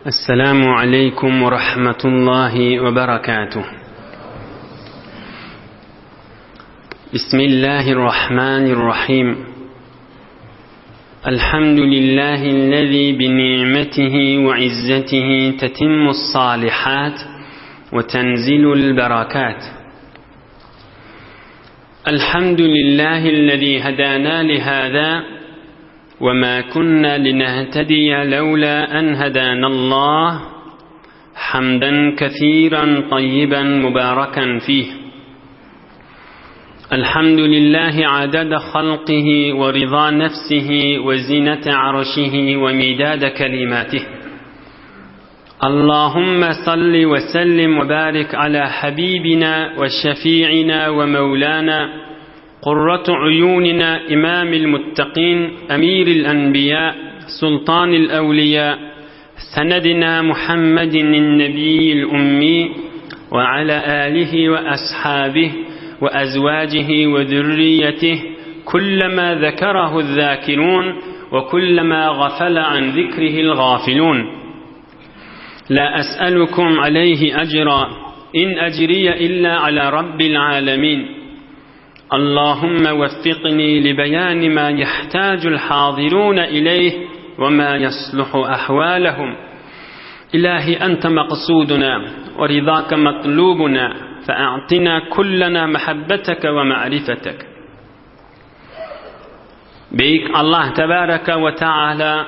السلام عليكم ورحمة الله وبركاته بسم الله الرحمن الرحيم الحمد لله الذي بنعمته وعزته تتم الصالحات وتنزل البركات الحمد لله الذي هدانا لهذا وما كنا لنهتدي لولا أن هدانا الله حمدا كثيرا طيبا مباركا فيه الحمد لله عدد خلقه ورضا نفسه وزنة عرشه ومداد كلماته اللهم صل وسلم وبارك على حبيبنا وشفيعنا ومولانا قرة عيوننا إمام المتقين أمير الأنبياء سلطان الأولياء سندنا محمد النبي الأمي وعلى آله وأصحابه وأزواجه وذريته كلما ذكره الذاكرون وكلما غفل عن ذكره الغافلون لا أسألكم عليه أجرا إن أجري إلا على رب العالمين اللهم وفقني لبيان ما يحتاج الحاضرون إليه وما يصلح أحوالهم إلهي أنت مقصودنا ورضاك مطلوبنا فأعطنا كلنا محبتك ومعرفتك بيك الله تبارك وتعالى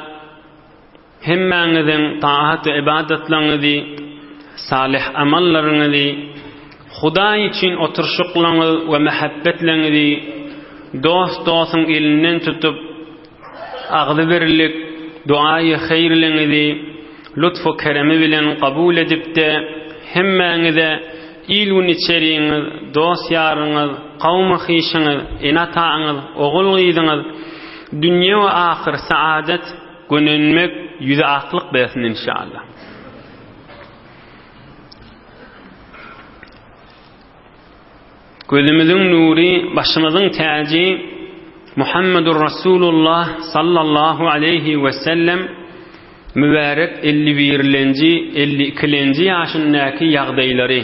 Hemmäňiziň taat we ybadatlaryňyzy, salyh amallaryňyzy, Hudaý üçin oturyşyklaryňyz we mähebbetleňizi dost-dostuň elinden tutup, agzybirlik, duaýy haýyrlaryňyzy lutf-u keremi bilen kabul edip-de, hemmäňize il-gün içeriňiz, dost-ýaryňyz, kowmy-hyşyňyz, ene-ataňyz, ogul-gyzyňyz dünýe we ahyr saadat, Gönenmek ýüze aklyk bersin inşallah. Gözümiziň nury, başymyzyň täji Muhammedur Rasulullah sallallahu aleyhi we sellem mübärek 51-lenji, 52-lenji ýaşyndaky ýagdaýlary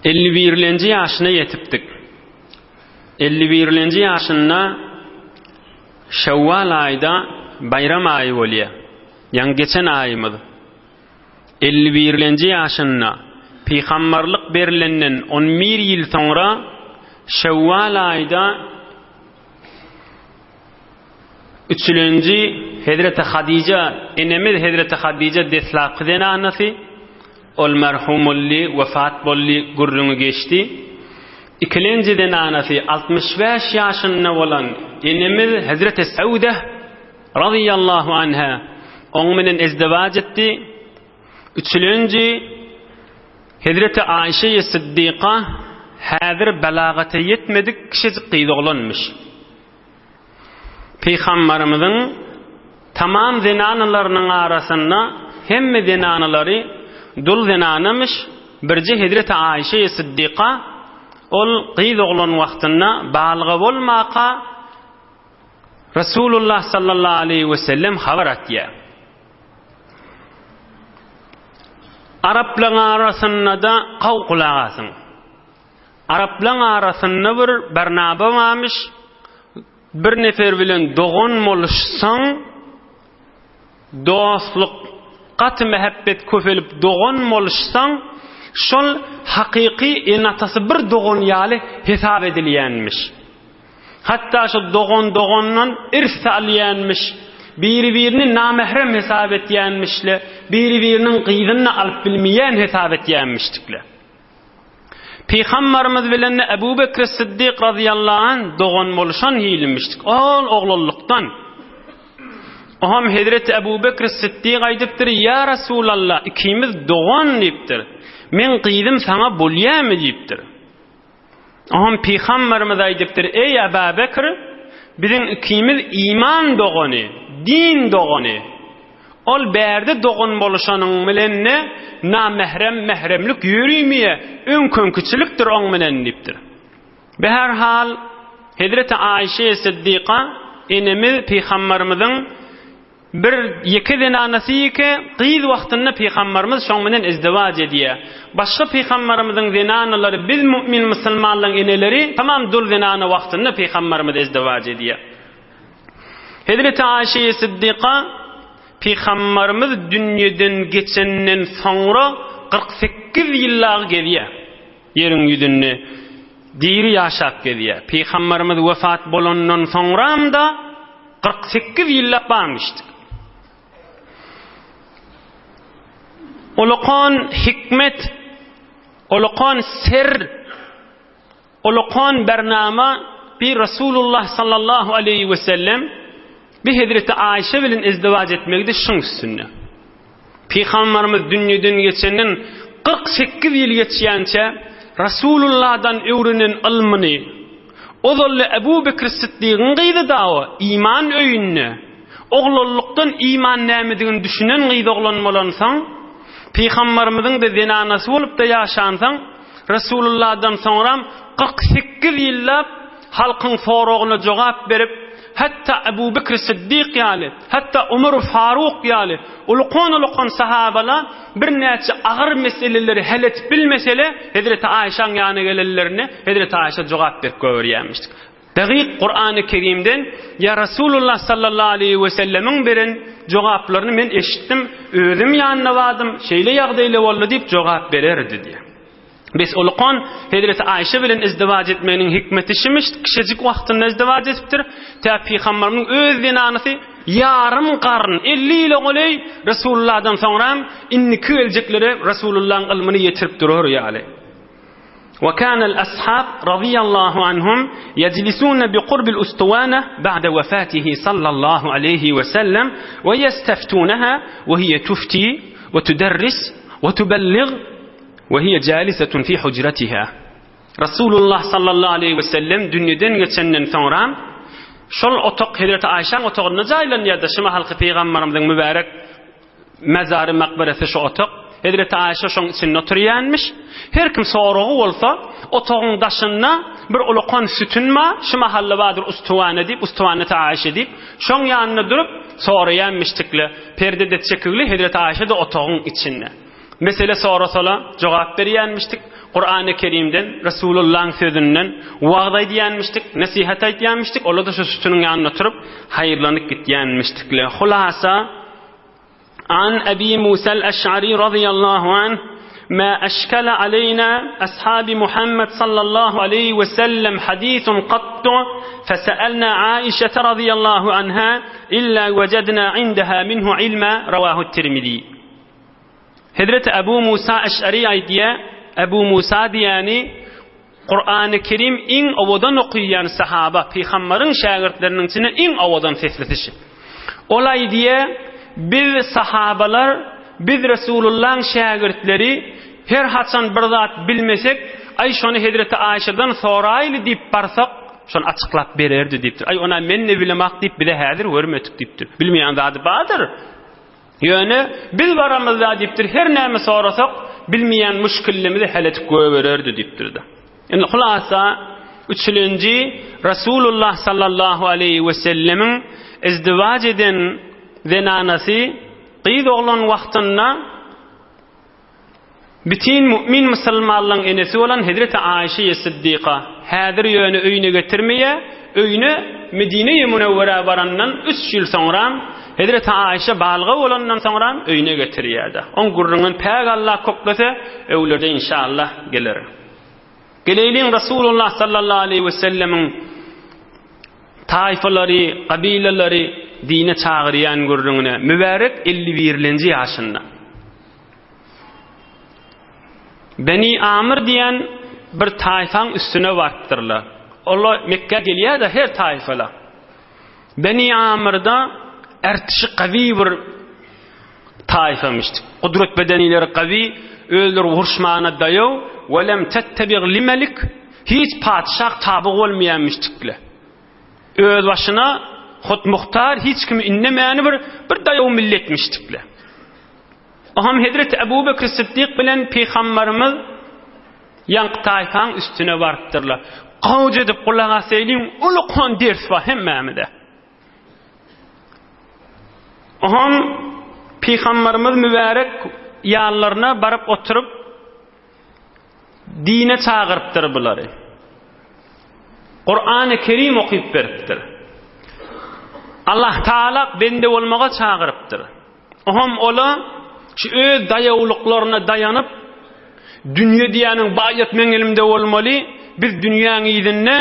51-lenji ýaşyna ýetipdik. 51-lenji ýaşynda Şewwal aýda baýram aýy bolýar. Ýaňy geçen aýymyz. 51-lenji ýaşynda pygambarlyk berilenden 11 ýyl soňra Şewwal aýda üçülenji Hezreti Hadyja enemiz Hezreti Hadyja deslapky zenanasy Ol merhum boldy, wefat boldy, gürrüňi geçdi. Ikilenji zenanasy 65 ýaşynda bolan enemiz Hezreti Sewde razyýallahu anha oň bilen izdiwaç etdi. Üçülenji Hezreti Aişe-i Siddyka häzir belagata ýetmedik kiçijik gyz oglanmyş. Pygambarymyzyň tamam zenanalarynyň arasynda hemme zenanalary dul zenanamyş, birje hezreti Aişe-i Siddyka ol gyz oglan wagtynda balyga bolmaka Resulullah sallallahu aleýhi we sellem habar atýar. Araplaryň arasynda-da gaw gulak asyň. Araplaň arasynda bir Barnaba barmyş, bir nefer bilen dogan boluşsaň, dostluk, gaty mähebbet köpelip dogan boluşsaň, şol hakyky ene-atasy bir dogan ýaly hesap edilýänmiş. Hatda şol dogan dogandan irs alýanmyş, biri-birini namährem hesap etýänmişle, biri-biriniň gyzyny alyp bilmeýän hesap etýänmişdikle. Pygambarymyz bilen Ebu Bekr Siddik razyýallahu anh dogan boluşan hilimmişdik. Ol oglanlykdan. Oham Hezreti Ebu Bekr Siddik aýdypdyr, Ýa Resulallah, ikimiz dogan diýipdir. Meň gyzym saňa bolýamy diýipdir. Oňam Pygamberimiz aýdypdyr, Eý Aba Bekr, biziň ikimiz iman dogany, din dogany. Ol bärde dogan boluşanyň bilen-de namährem mähremlik ýörimeýä, öňküňkiçilikdir oň bilen diýipdir. Beherhal, Hezreti Aişe Siddyka enemiz Pygamberimiziň. Bir ýeke zenanasy ýeke gyz wagtynda pygambarymyz şoň bilen izdiwaç edýär. Başga pygambarymyzyň zenanalary biz mu'min musulmanlaryň eneleri tamam dul zenana wagtynda pygambarymyz izdiwaç edýär. Hezreti Aişeýe Siddyka pygambarymyz dünýeden geçenden soňra 48 ýyl dagy gezýär. Ýeriň ýüzünde diri ýaşap gezýär. Pygambarymyz wefat bolandan soňram-da 48 ýyllap barmyşdyk. Ulakan hikmet, ulakan ser, ulakan bernama bir Resulullah sallallahu aleyhi ve sellem bir Hezreti Ayşe bilen izdivac etmegi de şuň üstünde. Pygambarymyz dünýeden geçenden 48 ýyl geçýänçä Resulullahdan öwrenen ylmyny, ozally Ebu Bekr Siddigiň gyzy dagy iman öýünde, oglanlykdan iman nämedigini düşünen gyz oglan bolansoň, Pygambarymyzyň-da zenanasy bolup-da ýaşansoň, Resulullahdan soňram 48 ýyllap halkyň soragyna jogap berip, hatda Ebu Bekr Siddik ýaly, hatda Omar Faruk ýaly ulukan-ulukan sahabala birnäçe agyr meseleleri hal edip bilmesele, Hezreti Aýşaň ýanyna gelenlerinde Hezreti Aýşa jogap berip goýberýärmişdik. Dagyk Kurany Kerimden ýa Rasulullah sallallahu aleýhi we sellemiň beren jogaplaryny men eşitdim, özüm ýanyna bardym, şeýle ýagdaýla boldy diýip jogap bererdi diýýär. Bes ulukan Hezreti Aýşe bilen izdiwaç etmeginiň hikmeti şimiş, kişejik wagtynda izdiwaç edipdir. Tä pygamberimiň öz zenanysy ýarym garyn, 50 ýyla golaý Resulullahdan soňram indiki geljeklere Resulullahyň ylmyny ýetirip durar ýaly. Wa kana al-ashab radiyallahu anhum yajlisuna bi qurbil ustuwana ba'da wafatihi sallallahu alayhi we sellem we yestaftunaha we hiya tufti we tudarris we tuballigh We hiye jalisetun fi hujratiha. Rasulullah sallallahu aleýhi we sellem dünýeden geçenden soňra şol otak Hezreti Aýşaň otagynda jaýlanýardy. Şu mahalky pygamberimiziň mübärek mezary makberesi şu otak. Hezreti Aýşa şoň içinde oturýanmyş. Her kim soragy bolsa, otagyň daşynda bir ulakan sütün bar, şu mahalla bardyr ustuwana diýip, ustuwaneti Aýşe diýip, şoň ýanynda durup soraýanmyşdykle. Perde-de çekigli, Hezreti Aýşe-de otagyň içinde. Mesele sorasala, jogap berýänmişdik. Kurany Kerimden, Resulullahyň sözünden wagyz aýdýanmişdik, nesihat aýtýanmişdik. Olar-da şu sütüniň ýanynda oturyp, haýyrlanyp gitýänmişdikler. Hulasa, An Ebi Musal Eş'ari radıyallahu anh, Ma eşkele aleyna ashabi Muhammed sallallahu aleyhi ve sellem hadisun kattu feseelna Aişe radıyallahu anha illa vecedna indeha minhu ilma ravahu Tirmizi. Hezreti Ebu Musa Eş'ari aýdýar, Ebu Musa diýýäni Kurany Kerim iň owadan okaýan sahaba, pygambaryň şägirtleriniň içinde iň owadan seslisi şi. Ol aýdýar, biz sahabalar, biz Resulullahyň şägirtleri her haçan bir zat bilmesek, aý şony Hezreti Aýşadan soraýly diýip barsak, şony açyklap bererdi diýipdir. Aý ona men ne bilemak diýip bize häzir görmedik diýipdir. Bilmeýän zady bardyr. Ýöne biz baramyzda diýipdir, her näme sorasak, bilmeýän müşkillimizi hal edip goýbererdi diýipdir-de. Indi hulasa, üçülenji Rasulullah sallallahu aleýhi we sellemiň izdiwaç eden zenanasy gyz oglan wagtynda Bütin mu'min musulmanlaryň enesi bolan Hezreti Aişeýe Siddyka häzir ýöne öýüne getirmeýär, öýüne Medine-i Münewwerä barandan üç ýyl soňram, Hezreti Aişe balyga bolandan soňram öýüne getirýär-de. Oň gürrüňini päk Allah köklese, öwlerde inşallah geler. Geleýliň Rasulullah sallallahu aleýhi we sellemiň taýfalary, gabilalary dine çagyrýan gürrüňine, mübärek 51-lenji ýaşynda. Beni Amr diýen bir taýfaň üstüne barypdyrlar. Olar Mekgä gelýär-de her taýfalar. Beni Amrda ertişi gawy bir taýfamyş. Gudrat bedenileri gawy, özleri uruşmana daýaw, we lem tettebi li melik, hiç patyşah taby bolmaýanmyşdykle. Öz başyna hutmuhtar hiç kimi indemäni bir bir daýaw milletmişdikle. Oňam hezreti Ebu Bekr Siddik bilen pygambarymyz ýaňky taýpaň üstüne barypdyrlar. Gawja edip gulak asaýlyň, uly kon ders bar hemmämize. Oham Pygambarymyz mübärek ýanlaryna baryp oturyp, dine çagyrypdyr bulary. Kurany Kerim okyp beripdir. Allah Taala bende bolmaga çagyrypdyr. Oham ola şu öz daýawlyklaryna daýanyp, dünýe diýýäniň baýat meň elimde bolmaly, biz dünýäň yzynda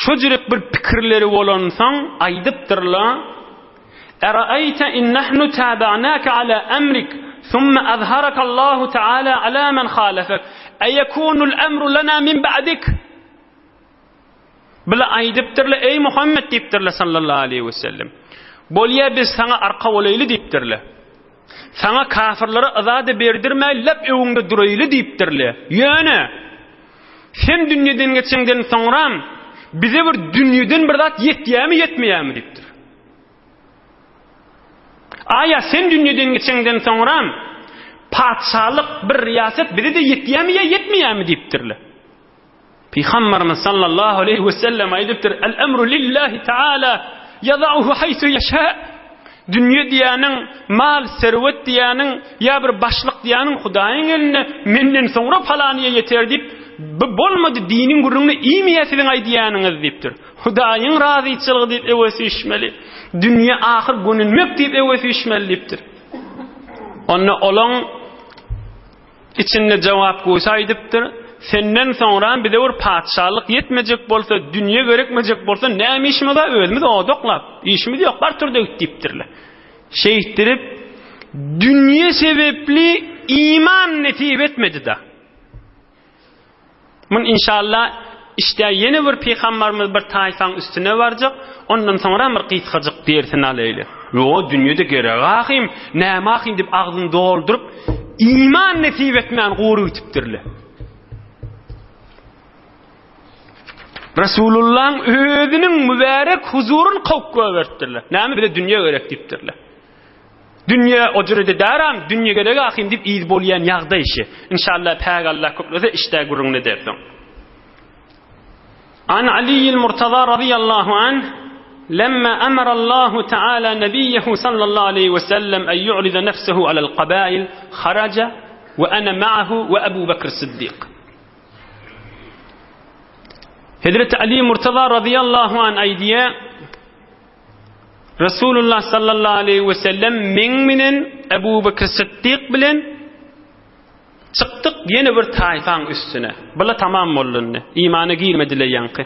şo jürek bir pikirleri bolansoň aýdypdyrlar, Eraeýte in nahnu tabanaka ala emrik, summa azharaka Allahu taala ala men halefek, eýekunul emru lana min ba'dik? Bile aýdypdyrlar, eý Muhammet diýipdirler sallallahu aleýhi we sellem. Bolýa biz saňa arka bolaýly diýipdirler. Saňa kafirlere yza-da berdirmäý lep öňüňde duraýly diýipdirler. Ýöne sen dünýeden geçeňden soňram bize bir dünýeden bir zat ýetýärmi, ýetmeýärmi diýipdir. Aýa sen dünýeden geçeňden soňram patyşalyk bir riýasat bize-de ýetýärmi ýa ýetmeýärmi diýipdirler. Pygamberimiz sallallahu aleýhi we sellem aýdypdyr, El emru lillahi taala ýadauhu haýsu ýeşa. Dünýe diýýäniň, mal, serwet diýýäniň, ýa bir başlyk diýýäniň Hudaýyň elinde, menden soňra palanyýa ýeter diýip, bu bolmady diniň gürrüňini iýmeýär siziň aýdýanyňyz diýipdir. Hudaýyň razyçylygy diýip öwe süýşmeli. Dünýe ahyr gönünmek diýip öwe süýşmeli diýipdir. Onda olaň Içinde jogap goýsa aýdypdyr, Senden soňram bize bir patyşalyk ýetmejek bolsa, dünýe gerekmejek bolsa, näme işimiz bar, özümiz odaklap, işimiz ýok, bar tur-da git diýipdirler. Şeýtdirip, dünýe sebepli iman nesip etmedi-da. Mun inşallah işdä ýene bir pygambarymyz bir taýfaň üstüne barjak, ondan soňram bir gysgajyk dersini alaýly. Ýo, dünýede gerek ahym, näme ahym diýip agzyny dolduryp, iman nesip etmän gury gitipdirle. Resulullahyň özüniň mübärek huzuryny kowup goýberipdirler. Näme bize dünýe gerek diýipdirler. Dünýe o jürede däram, dünýe gerek ahym diýip yz bolýan ýagdaý şi. Inşallah päk Allah köklese işdä gürrüňini edersiň. An Aliýil Murtaza razyýallahu anh Lemma amara Allahu Teala nebiyyehu sallallahu aleyhi ve sellem en yu'rida nefsehu alel kabail haraja ve ana ma'ahu ve Ebu Bekr Siddik. Hezreti Ali Murtaza razyýallahu anh aýdýar, Resulullah sallallahu aleýhi we sellem meň menen Ebu Bekr Sytdyk bilen çykdyk ýene bir taýfaň üstüne. Bula tamam boldy indi. Imana girmediler ýaňky.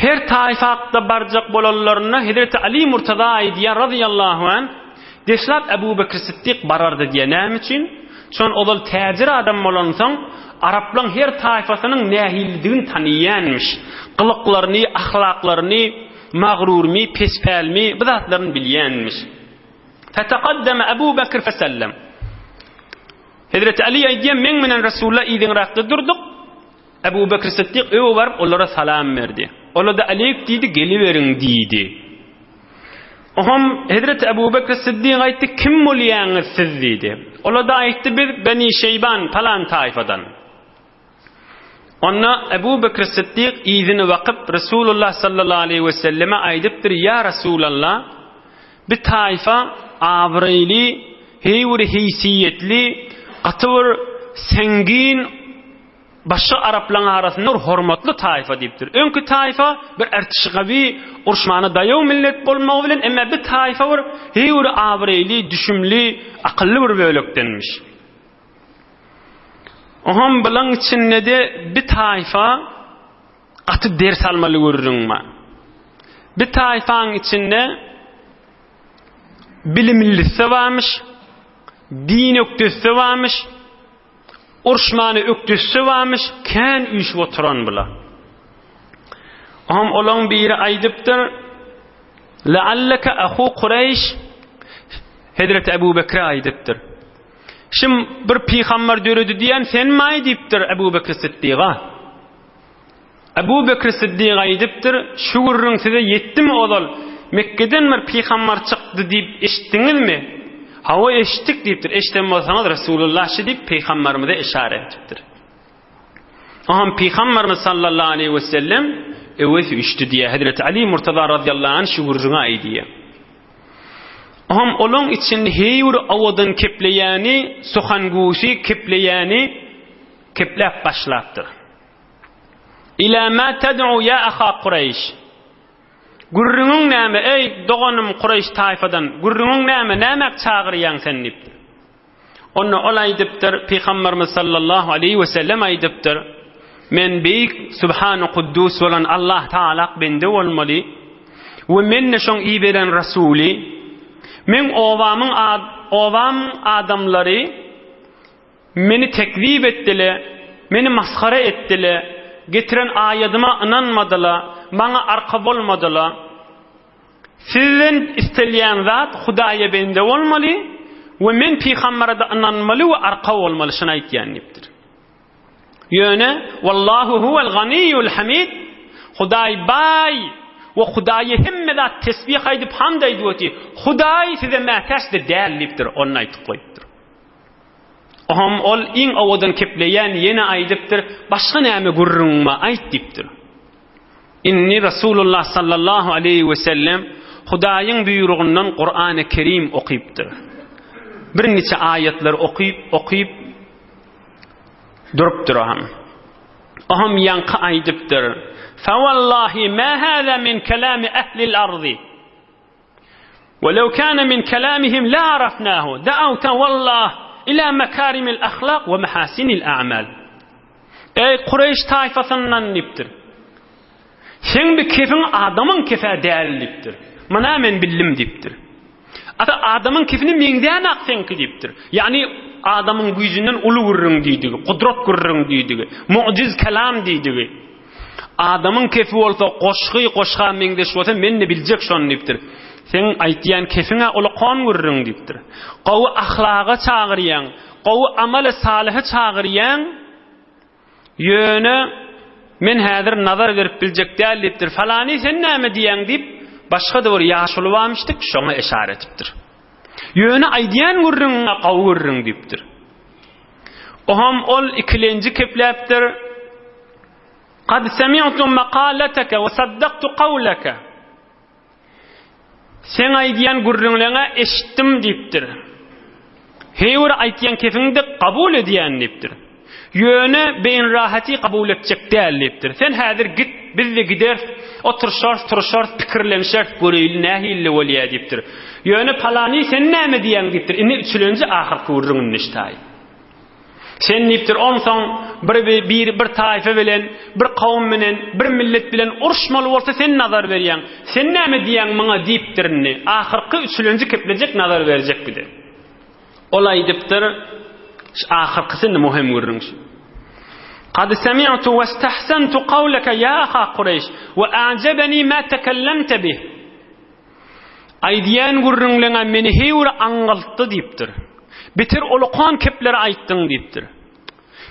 Her taýfakda barjak bolanlarynda Hezreti Ali Murtaza aýdýar razyýallahu an, deslap Ebu Bekr Sytdyk barardy diýýär. Näme üçin? Şon ozal täjir adam bolansoň, araplaň her taýfasynyň nähilidigini tanyýanmyş. Gylyklaryny, ahlaklaryny, magrurmy, pespälmi, bu zatlaryny bilýänmiş. Fetekaddeme Ebu Bekr fesellem. Hezreti Ali aýdýar, meň bilen Resulullah yzyňrakda durduk. Ebu Bekr Sytdyk öe baryp olara salam berdi. Ola-da aleýk diýdi, geliberiň diýdi. Oňam Hezreti Ebu Bekr Syddyk aýtdy, kim bolýaňyz siz diýdi. Ola-da aýtdy, biz Beni Şeýban palan taýfadan. Onda Ebu Bekr Syddyk yzyny bakyp Resulullah sallallahu aleýhi we selleme aýdypdyr, Ýa Resulallah, bi taýfa abraýly, heý bir heýsiýetli, gaty bir sengin Başga araplaň arasynda bir hormatly taýfa diýipdir. Öňki taýfa bir ärtişgawy, uruşmana daýaw millet bolmagy bilen, emma bi taýfa bir heý bir abraýly, düşümli, akylly bir bölekdenmiş. Oňam bulaň içinde-de bi taýfa gaty ders almaly gürrüň bar. Bi taýfaň içinde bilimlisi barmyş, din ökdesi barmyş, Urşmany ökdüsi barmyş, kän üýşüp oturan bula. Oňam olaň biri aýdypdyr, Lealleke ahu Kureýş, Hezreti Ebu Bekre aýdypdyr. Şim bir pygamber döredi diýen senmi diýipdir Ebu Bekr Siddiga. Ebu Bekr Siddik aýdypdyr, Şu gürrüň size ýetdimi ozal, Mekgeden bir pygambar çykdy diýip eşitdiňizmi? Hawa, eşitdik diýipdir. Eşiden bolsaňyz, Resulullah şi diýip, pygambarymyza yşara edipdir. Oňam pygambarymyz sallallahu aleýhi wesellem öwez üýşdi diýýär. Hezreti Ali Murtaza razyýallahu anh şu gürrüňi aýdýar. Oňam olaň içinde heý bir owadan kepleýäni, suhanguşy kepleýäni kepläp başlapdyr. Ila ma tad'u ya aha Kureýş. Gürrüňiň näme, eý, doganym Kureýş taýfadan, gürrüňiň näme, nämäk çagyrýaň sen diýipdir. Onda ol aýdypdyr, Pygamberimiz sallallahu aleýhi we sellem aýdypdyr, Men beýik Subhanu Kuddus bolan Allah Tagalak bende bolmaly we men-de şoň iberen rasuly. Meň obamyň obam adamlary meni tekzip etdile, meni masgara etdile, getiren aýadyma ynanmadyla, maňa arka bolmadyla. Sizden istelýän zat Hudaýa bende bolmaly we men pygamberede ynanmaly we arka bolmaly şuny aýtýan diýipdir. Ýöne Wallahu huwel ganiýul hamid Hudaý baý we Hudaýa hemme zat tesbih aýdyp hamd aýdyp otyr. Hudaý size mätäç-de däl diýipdir. Ony aýtyp goýupdyr. Oňam ol iň owadan kepleýän ýene aýdypdyr, başga näme gürrüňiň bar aýt diýipdir. Indi Resulullah sallallahu aleýhi we sellem Hudaýyň buýrugyndan Kurany Kerim okypdyr. Birniçe aýatlar okyp, okyp durupdyr oham. Oham ýaňky aýdypdyr. Fa wallahi ma hada min kalami ahlil ardy. Welew kana min kalamihim la arafnahu. Da'awta wallah ila makarimil ahlak we mahasinil a'mal. Eý Kureýş taýfasyndan diýipdir. Seň bir kefiň adamyň kefä däl diýipdir. Muna men bildim diýipdir. Ata adamyň kefine meňzänak seňki diýipdir. Ýagny adamyň güýjünden uly gürrüň diýdigi, gudrat gürrüň diýdigi, mu'jiz kelam diýdigi. Adamyň kefi bolsa goşgy, goşga meňzeş bolsa men-de biljek şony diýipdir. Seň aýtýan kefiň-ä ulakan gürrüň diýipdir. Gowy ahlaga çagyrýaň, gowy amaly salyha çagyrýaň, ýöne men häzir nazar berip biljek däl diýipdir. Falany sen näme diýýäň diýip, başga-da bir ýaşuly barmyşdyk, şoňa yşara etipdir. Ýöne aýdýan gürrüňiň-ä gowy gürrüň diýipdir. Oňam ol ikilenji kepläpdir. Kad semi'tu makaleteke we saddaktu kawleke. Seň aýdýan gürrüňleňä eşitdim diýipdir. Heý bir aýtýan kefiňi-de kabul edýän diýipdir. Ýöne beýnrahaty kabul etjek däl diýipdir. Sen häzir git, biz-de gideris, oturyşarys, turuşarys, pikirlenişeris, göreýli nähili bolýar diýipdir. Ýöne palany sen näme diýýäň diýipdir. Indi üçülenji ahyrky gürrüň indi ştaý. Sen diýipdir, onsoň bir bir bir taýfa bilen, bir kowum bilen, bir millet bilen uruşmaly bolsa sen nazar berýäň. Sen näme diýýäň muňa diýipdir indi. Ahyrky üçülenji keplejek nazar berjek bize. Ol aýdypdyr, ahyrkysy indi muhim gürrüň şu. Kad semi'tu we istahsantu qawlaka ya aha Kureýş we a'jabani ma tekellemte bih. Aýdýan gürrüňleňä meni heý bir aňňaltdy diýipdir. Beter ulakan kepleri aýtdyň diýipdir.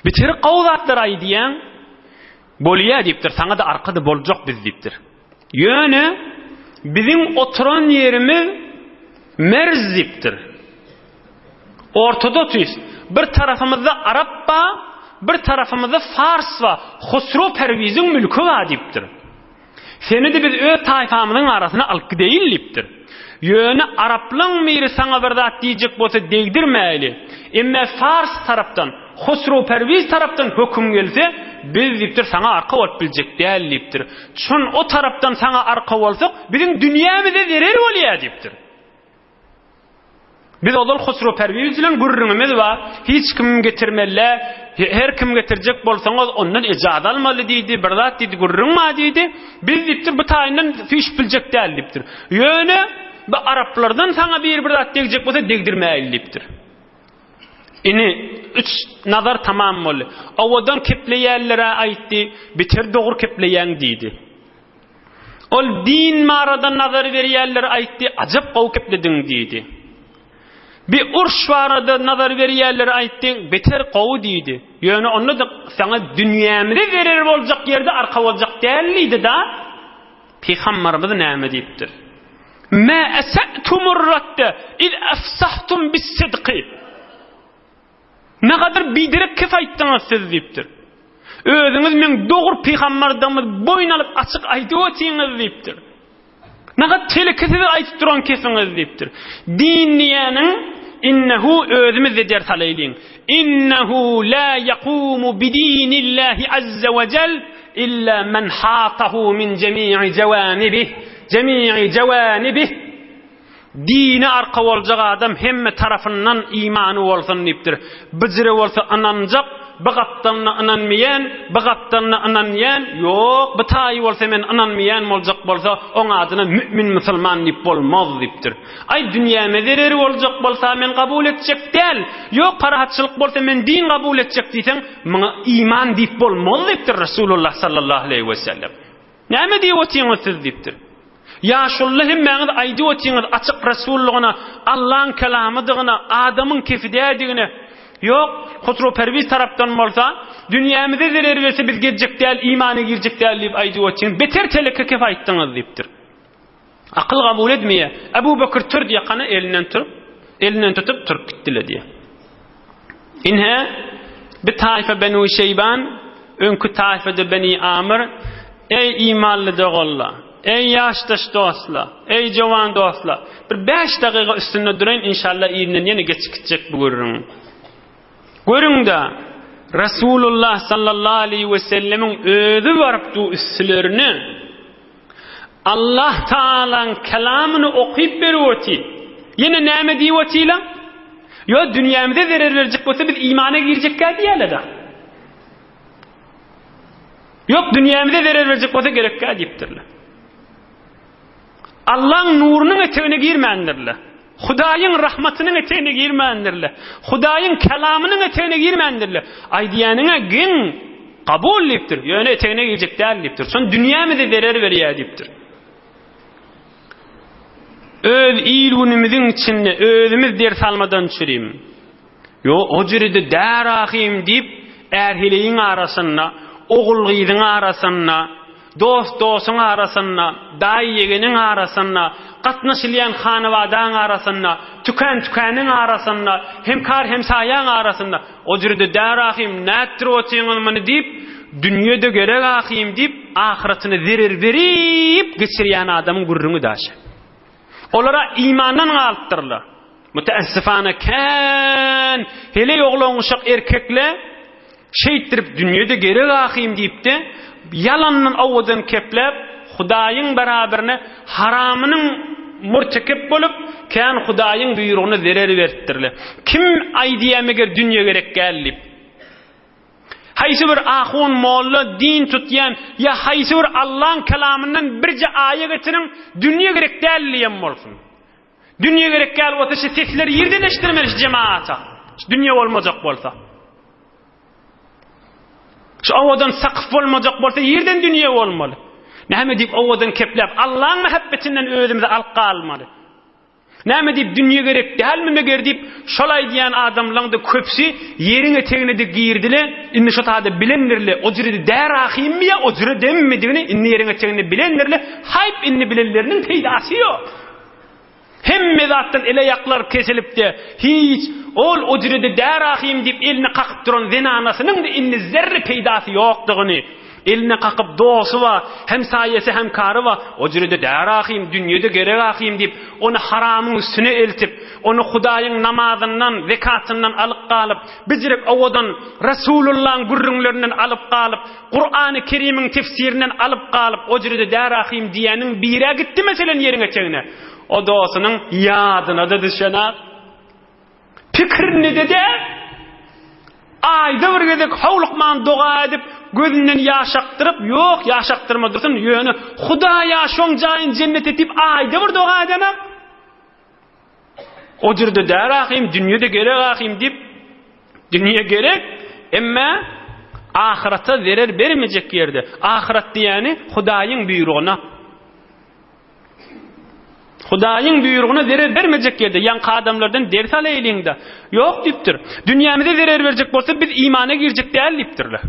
Beter gowy zatlar aýdýaň. Bolýa diýipdir, saňa-da arka-da boljak biz diýipdir. Ýöne biziň oturan ýerimiz merz diýipdir. Ortada otyrys. Bir tarapymyzda arap bar, bir tarapymyzda fars bar. Husrow Perwiziň mülki bar diýipdir. Seni-de biz öz taýpamyzyň arasyna alyp gideýin diýipdir. Ýöne araplaň biri saňa bir zat diýjek bolsa degdirmäýli. Emme fars tarapdan, Husrow Perwiz tarapdan höküm gelse, biz diýipdir, saňa arka bolup biljek däl diýipdir. Çün o tarapdan saňa arka bolsak, biziň dünýämize zerer bolýar diýipdir. Biz ozal Husrow Perwiz bilen gürrüňimiz bar. Hiç kim getirmeli, her kim getirjek bolsaňyz ondan ejaza almaly diýdi, bir zat diýdi, gürrüň bar diýdi. Biz diýipdir, bu taýyndan süýşüp biljek däl diýipdir. Ýöne bu araplardan saňa biri bir zat degjek bolsa degdirmäýli diýipdir. Indi üç nazar tamam boldy. Owadan kepleýänlere aýtdy, beter dogry kepleýäň diýdi. Ol din barada nazar berýänlere aýtdy, Ajap gowy geplediň diýdi. Bi urş barada nazar berýänlere aýtdy, Beter gowy diýdi. Ýöne onda-da saňa dünýämize zerer boljak ýerde arka boljak däl diýdi-da. Pygambarymyz näme diýipdir? Mä esa'tumur radde iz afsahtum bis-sidqi. Nägadar biderek kef aýtdyňyz siz diýipdir. Özüňiz meň dogry pygamberdigimi boýun alyp açyk aýdyp otyňyz diýipdir. Nagat teleke siz aýdyp duran kesiňiz diýipdir. Din diýeniň innehu özümiz-de ders alaýlyň. Innehu la yakumu bidinillahi azza we jel illa men hatahu min jemi'i jawanibih. Jemi'i jawanibih. Dine arka boljak adam hemme tarapyndan imany bolsun diýipdir. Bijire bolsa ynanjak, bi gapdalyna ynanmaýan, bi gapdalyna ynanýan, ýok, bi taýy bolsa men ynanmaýan boljak bolsa, oň adyna mümin musulman diýip bolmaz diýipdir. Aý dünýäme zereri boljak bolsa men kabul etjek däl, ýok parahatçylyk bolsa men din kabul etjek diýseň, muňa iman diýip bolmaz diýipdir Resulullah sallallahu aleýhi wesellem. Näme diýip otyňyz siz diýipdir. Ýaşuly hemmäňiz aýdyp otyňyz açyk Resullygyna, Allaň kelamydygyna, adamyň kefi dädigine. Ýok, Husrow Perwiz tarapdan bolsa, dünýämize zerer berse biz geljek däl, imana girjek däl diýip aýdyp otyňyz. Beter teleke kef aýtdyňyz diýipdir. Akyl kabul edmeýär. Ebu Bekir tur diýakana elinden turup, elinden tutup turup gitdile diýýär. Inhe, bi taýfa Benu Şeýban, öňki taýfa-da Beni Amr, Eý, imanly doganlar! Eý, ýaşdaş dostlar! Eý, jowan dostlar! Bir bäş dagyga üstünde duraýyn, inşallah yzyndan ýene geçip gitjek bu gürrüň. Görüň-de, Resulullah sallallahu aleýhi we sellemiň özi baryp du üstlerine. Allah Tagalaň kelamyny okyp berip otyr. Ýene näme diýip otyrlar? Ýo, dünýämize zerer berjek bolsa biz imana girjekkä diýýärler-de. Ýok, dünýämize zerer berjek bolsa gerekkä diýipdirler. Allaň nurunyň etegine girmändirler. Hudaýyň rahmatynyň etegine girmändirler. Hudaýyň kelamynyň etegine girmändirler. Aýdýanyňa geň, kabul diýipdir. Ýöne etegine girjek däl diýipdir. Şon dünýämize zerer berýär diýipdir. Öz il-günümiziň içinde özümiz ders almadan çürim. Ýo, o jürede där ahym diýip, är-heleýiň arasynda, ogul-gyzyň arasynda, dost-dosuň arasynda, daýy-ýegeniň arasynda, gatnaşylýan hanabadaň arasynda, tükän-tükeniň arasynda, hemkar-hemsaýaň arasynda, o jürede där ahym, nätdirip otyňyz muny diýip, dünýe-de gerek ahym diýip, ahyratyna zerer berip geçirýän adamyň gürrüňi daşy. Olara imandan galypdyrlar. Müteessifana kän heleý oglan-uşak erkekle şeýtdirip dünýede gerek ahym diýipde ýalandan owadan kepläp Hudaýyň beraberine haramynyň murtekep bolup kän Hudaýyň buýrugyna zerer beripdirle. Kim aýdýa meger dünýe gerek gäl diýip. Haýsy bir ahun molla din tutýan ýa haýsy bir Allaň kelamyndan birje aýa getiriň dünýe gerek däl diýen bolsun. Dünýe gerek däl bolsa şu sesleri ýerden eşdirmeli şu jemaata. Şu dünýe bolmajak bolsa. Şu owadan sakyf bolmajak bolsa ýerden dünýe bolmaly. Näme diýip owadan kepläp Allaň mähebbetinden özümizi alyp galmaly. Näme diýip dünýe gerek dälmi meger diýip şol aýdýan adamlaň-da köpüsi ýeriň etegine-de girdile, indi şo tada bilendirle, o jürede där ahymmy ýa o jüredemmidigini indi ýeriň eteginde bilendirle, haýp indi bilenleriniň peýdasy ýok. Hemme zatdan ele-aýaklar kesilipdi, hiç ol o jürede där ahym diýip elini kakyp duran zenanasynyň-da indi zerre peýdasy ýokdugyny, Eline kakyp dosty bar, hemsaýasy, hemkary bar, o jürede där ahym, dünýede gerek ahym diýip, ony haramyň üstüne eltip, ony Hudaýyň namazyndan, zekatyndan alyp galyp, bijirek owadan Resulullaň gürrüňlerinden alyp galyp, Kurany Kerimiň tefsirinden alyp galyp, o jürede där ahym diýýäniň birä gitdi meselen ýeriň etegine. O dostunyň ýadyna-da düşenak. Pikirinde-de aýda bir gezek howlukman doga edip, gözünden ýaş akdyryp, ýok, ýaş akdyrma dursun, ýöne Hudaýa şoň jaýyny jennet et diýip aýda bir doga edenem. O jürde däl ahym, dünýede gerek ahym diýip, dünýe gerek, emme ahyrata zerer bermejek ýerde. Ahyrat diýýäni Hudaýyň buýrugyna. Hudaýyň buýrugyna zerer bermejek ýerde, ýaňky adamlardan ders alaýlyň-da. Ýok diýipdir. Dünýämize zerer berjek bolsa, biz imana girjek däl diýipdirler.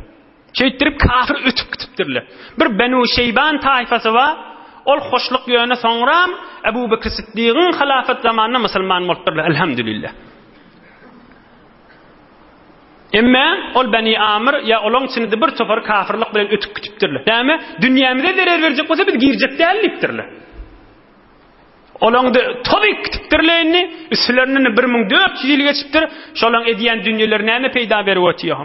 Şeýtdirip kafir ötüp gitipdirler. Bir Benu Şeýban taýfasy bar, ol hoşluk ýöne soňram Ebu Bekr Siddigiň halafat zamanynda musulman bolupdyrlar, elhamdülillah. Emme ol Beni Amr ýa olaň içinde bir topar kafirlik bilen ötüp gitipdirler. Näme? Dünýämize zerer berjek bolsa biz girjek däl diýipdirler. Olaň-da tozy gitipdirle indi, üstülerinden-de 1400 ýyl geçipdir, şolaň edýän dünýeleri näme peýda berip otyr?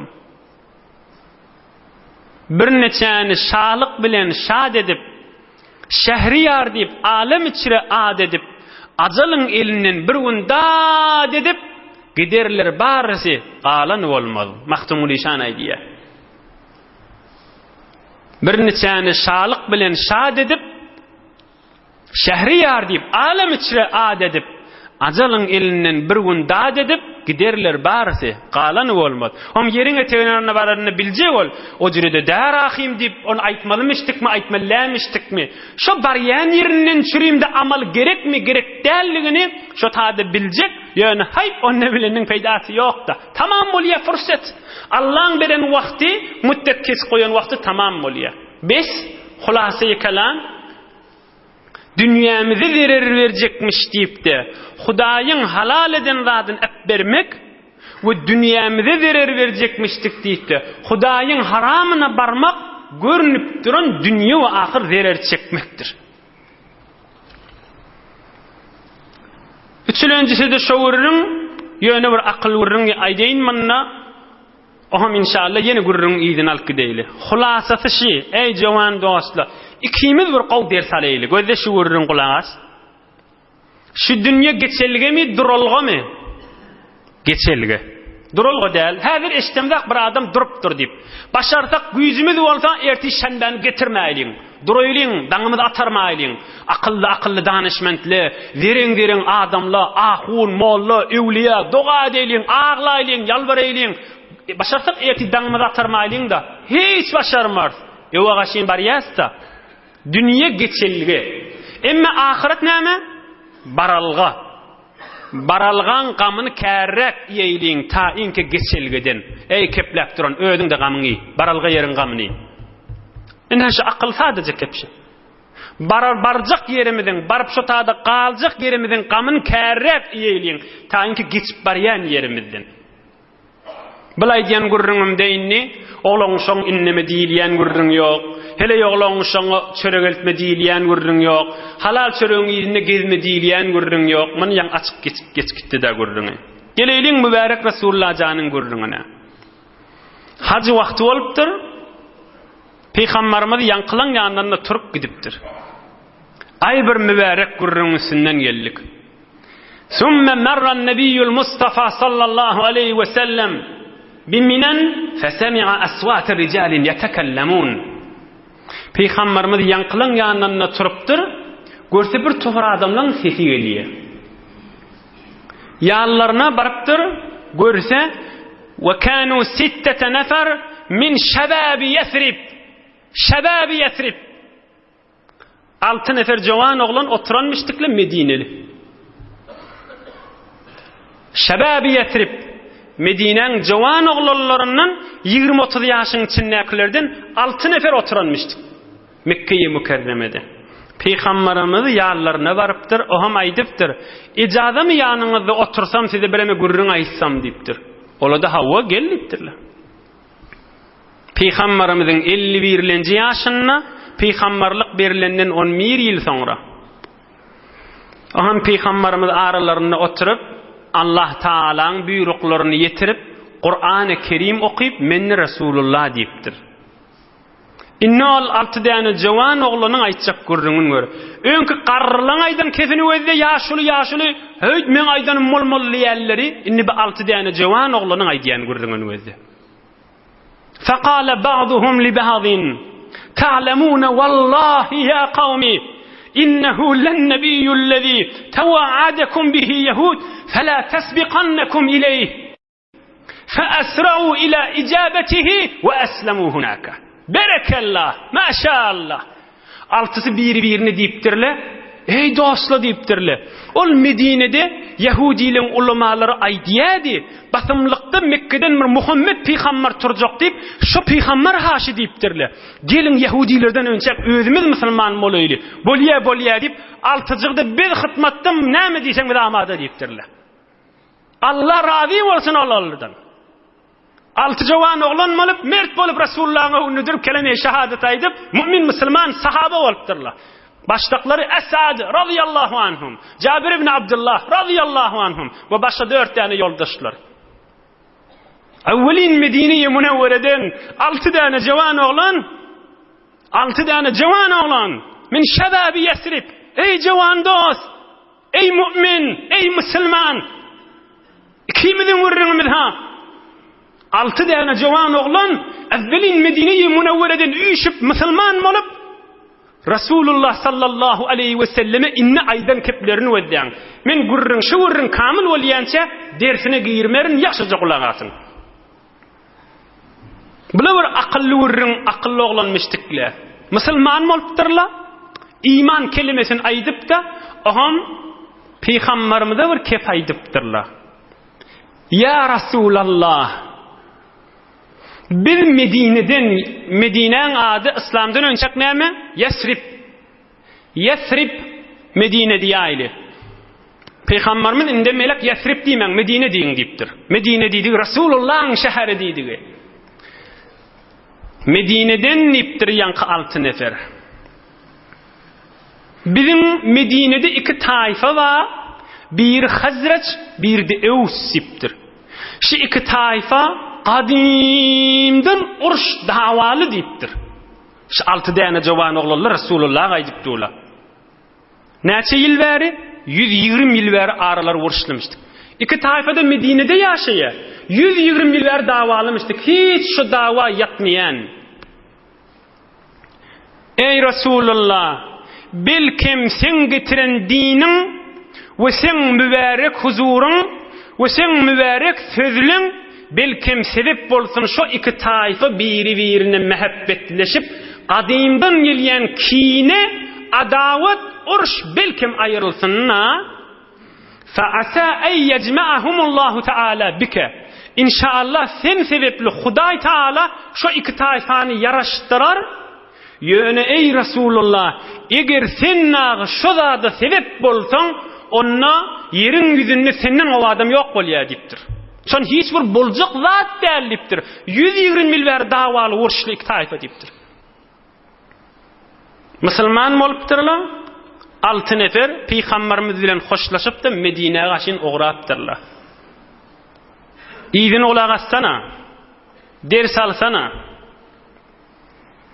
Birniçäni şalyk bilen şat edip, Şähriýar diýip alem içre at edip, Ajalyň elinden bir gün dat edip, Giderler barysy, galan bolmaz. Magtymguly şan aýdýar. Birniçäni şalyk bilen şat edip, Şähriýar diýip, alem içre at edip, Ajalyň elinden bir gün dat edip, Giderler barysy, galany bolmaz. Oň ýeriň etegine baranynda biljek ol, O jürede dä Rahym diýip, ony aýtmalymişdikmi, aýtmaly dälmişdikmi? Şo barýan ýerinden çürimde amal gerekmi, gerek däldigini şo tada biljek, ýöne haýp onda bileniniň peýdasy ýok-da. Tamam bolýa fursat. Allaň beren wagty, mütdet kesip goýan wagty tamam bolýa. Bes, hulasaýy kelam, Dünýämize zerer berjekmiş diýip-de, Hudaýyň halal eden zadyny äpbermek we dünýämize zerer berjekmişdik diýip-de, Hudaýyň haramyna barmak görnüp duran dünýe we ahyr zerer çekmekdir. Üçülenjisi-de şo gürrüň, ýöne bir akyl gürrüňi aýdaýyn munda. Oňam inşalla ýene gürrüňiň yzyny alyp gideýli. Hulasasy şi, eý jowan dostlar, ikimiz bir gowy ders alaýly. Gözle şu gürrüň gulak as. Şu dünýe geçelgemi, duralgamy? Geçelge. Duralga däl. Häzir eşdemzak bir adam durupdyr diýip. Başarsak, güýjümiz bolsa, ertir şenbäni getirmäýliň. Duraýlyň, daňymyzy atarmaýlyň. Akylly-akylly danyşmentli, zereň-zereň adamla, ahun, molla, öwlüýä, doga edeýliň, aglaýlyň, ýalbaraýlyň. Başarsak ertir daňymyzy atarmaýlyň-da. Hiç başarmarys. Öwe gaşyn barýas-da. Dünýe geçelge. Emme ahyret näme? Baralga. Baralgaň gamyny kärräk iýeýliň ta iňki geçelgeden. Eý, kepläp duran, özüň-de gamyňy iý. Baralga ýeriň gamyny. Ine şu akyl sadaja kepşe. Barar barjak ýerimiziň, baryp şo tada galjak ýerimiziň gamyny kärräk iýeýliň, ta iňki geçip barýan ýerimizden. Bul aýdýan gürrüňimde indi oglan-uşagyň indeme diýilýän gürrüň ýok. Heleý oglan-uşagyňa çörek eltme diýilýän gürrüň ýok. Halal çöregiň yzynda gezme diýilýän gürrüň ýok. Muny ýaňy açyk geçip geçip gitdi-dä gürrüňi. Geleýliň mübärek Resulullah janyň gürrüňine. Haj wagty bolupdyr. Pygambarymyz ýaňkylaň ýanyndan-da turup gidipdir. Aý bir mübärek gürrüňiň üstünden geldik. Sümme merran nebiyyul Mustafa sallallahu aleýhi we sellem biminen fesemi'a aswate rijalin yetekellemun. Pygambarymyz ýaňkylaň ýanynda turupdyr, görse bir topar adamlaň sesi gelýär. Ýanlaryna barypdyr, görse we kanu sittete nefer min şebabi Yesrib. Şebabi Yesrib. Alty nefer jowan oglan oturanmyşdykly Medineli. Şebabi Ýesrib, Medinäň jowan oglanlaryndan ýigrimi-otuz ýaşyň içindäkilerden alty nefer oturanmyşdyk. Mekgeýi Mükerremede. Pygambarymyz ýanlaryna barypdyr, o hem aýdypdyr, Ejazamy ýanyňyzda otursam size bireme gürrüň aýtsam diýipdir. Ola-da hawa gel diýipdirler. Pygambarymyzyň 51-lenji ýaşynda pygambarlyk berilenden 11 ýyl soňra. Oňam pygambarymyz aralarynda oturyp, Allah Taalaň buýruklaryny ýetirip, Kurany Kerim okyp, Men Resulullah diýipdir. Indi ol alty däne jowan oglanyň aýtjak gürrüňini gör. Öňki garrylaň aýdan kesini gözle, ýaşuly, ýaşuly, höýt, meň aýdanym bolmaly diýýänleri, indi bu alty däne jowan oglanyň aýdýan gürrüňini gözle. Fekale ba'duhum li ba'din, Ta'lemune wallahi ýa kawmi, innehu lennebiýullezî tewa'adekum bihi ýehud, fela tesbikannekum ileýh. Feesra'u ila icabetihi we eslemu hunaka. Berekellah, maşallah. Altysy biri-birine diýipdirle, Eý dostlar diýipdirle. Ol Medinede ýahudileň ulamalary aýdýardy, basymlykda Mekgeden bir Muhammet pygambar turjak diýip, şo pygambar haşy diýipdirle. Geliň ýahudilerden önçäk özümiz musulman bolaýly. Bolýa, bolýa diýip, altyjygy-da biz hytmatda näme diýseň biz amada diýipdirle. Allah razy bolsun olardan. Alty jowan oglan bolup, mert bolup Resulullahyň öňünde durup keleme-i şehadet aýdyp, mu'min musulman sahaba bolupdyrlar. Başdaklary Esad razyýallahu anhum, Jabir ibn Abdullah razyýallahu anhum we başga dört däne ýoldaşlar. Awwelin Medine-i Münewwereden alty däne jewan oglan, alty däne jewan oglan, min şebabi Ýesrib, eý jewan dost, eý mu'min, eý musulman, ikimiziň gürrüňimiz ha. Alty däne jewan oglan awwelin Medine-i Münewwereden üýşüp musulman bolup, Resulullah sallallahu aleýhi we selleme indi aýdan keplerini gözläň. Men gürrüň şu gürrüň kamyl bolýança dersine girmerin ýagşyja gulak asyň. Bula bir akylly gürrüň akylly oglanmyşdikle. Musulman bolupdyrla. Iman kelimesini aýdypda oham pygambarymyza bir kep aýdypdyrla. Ýa Rasulallah Biz Medineden, Medinäň ady yslamdan önçek näme? Ýesrib. Ýesrib Medine diýäýli. Pygamberimiz indi melek Ýesrib diýmäň, Medine diýiň diýipdir. Medine diýdigi Resulullahyň şäheri diýdigi. Medineden diýipdir ýaňky alty nefer. Biziň Medinede iki taýfa bar, biri Hazreç, biri-de Ews diýipdir. Şu iki taýfa gadymdan uruş dawaly diýipdir. Şu alty däne jowan oglanlar Resulullaha aýdyp durlar. Näçe ýyl bäri? 120 ýyl bäri aralary uruşlymyşdyk. Iki taýfa-da Medinede ýaşaýar. 120 ýyl bäri dawalymyşdyk. Hiç şu dawa ýatmaýan. Eý Resulallah! Belkem seň getiren diniň we seň mübärek huzuryň we seň mübärek sözleň belkem sebep bolsun şo iki taýfa biri-birine mähebbetleşip gadymdan gelýän kine, adawat, uruş belkem aýrylsyn-a. Fe-asa en yejme'ahumullahu teala bike. Inşaallah sen sebepli Hudaý Taala şo iki taýfany ýaraşdyrar. Ýöne eý Resulullah, eger sen dagy şo zada sebep bolsaň, onda ýeriň ýüzünde senden gowy adam ýok bolýar diýipdir. Şon hiç bir boljak zat däl diýipdir. 120 ýyl bäri dawaly uruşly iki taýfa diýipdir. Musulman bolupdyrlar. Alty nefer pygamberimiz bilen hoşlaşypdyr, Medinä gaşyn ugrapdyrlar. Yzyny gulak assana. Ders alsana.